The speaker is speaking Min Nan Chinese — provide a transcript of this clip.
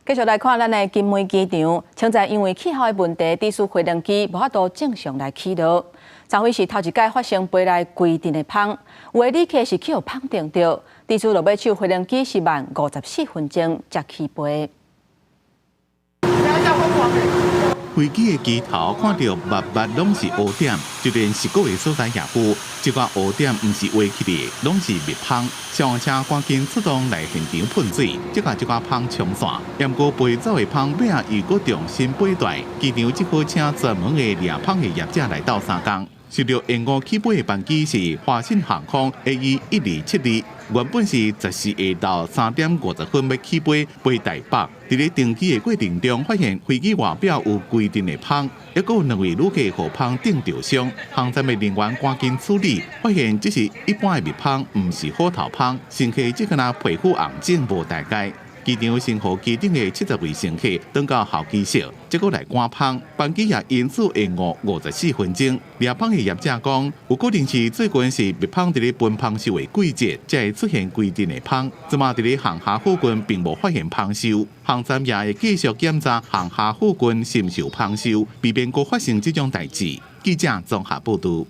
繼續來看咱的金門機場，稱讚因為氣候的問題，致使飛行機無法度正常來起落。昨昏是頭一擺發生飛來規陣的蜂，有的旅客是去予蜂叮著，致使落尾手飛行機是慢54分鐘才起飛。飛機的機頭看著密密攏是烏點，就連視覺的所在也有。這寡烏點毋是畫起來，攏是蜜蜂。消防車趕緊出動來現場噴水，才共這寡蜂沖散。毋過飛走的蜂尾仔又閣重新飛來，機場只好請專門的掠蜂的業者來鬥相共。受著延誤起飛的班機是華信航空 AE 1272，原本是14下晝3點50分欲起飛飛台北。佇咧登機的過程中，發現飛機外表有規陣的蜂，猶閣有兩位旅客予蜂叮著傷。航站的人員趕緊處理，發現這是一般的蜜蜂，毋是虎頭蜂。乘客只敢若皮膚紅腫無代誌。機場先予機頂的70位乘客轉到候機室，才閣來趕蜂。班機也因此延誤54分鐘。掠蜂的業者講，有可能是最近是蜜蜂佇咧分蜂竇的季節，才會出現規陣的蜂。這馬佇咧航廈附近並無發現蜂竇，航站也會繼續檢查航廈附近是毋是有蜂竇，避免閣發生這種代誌。記者綜合報導。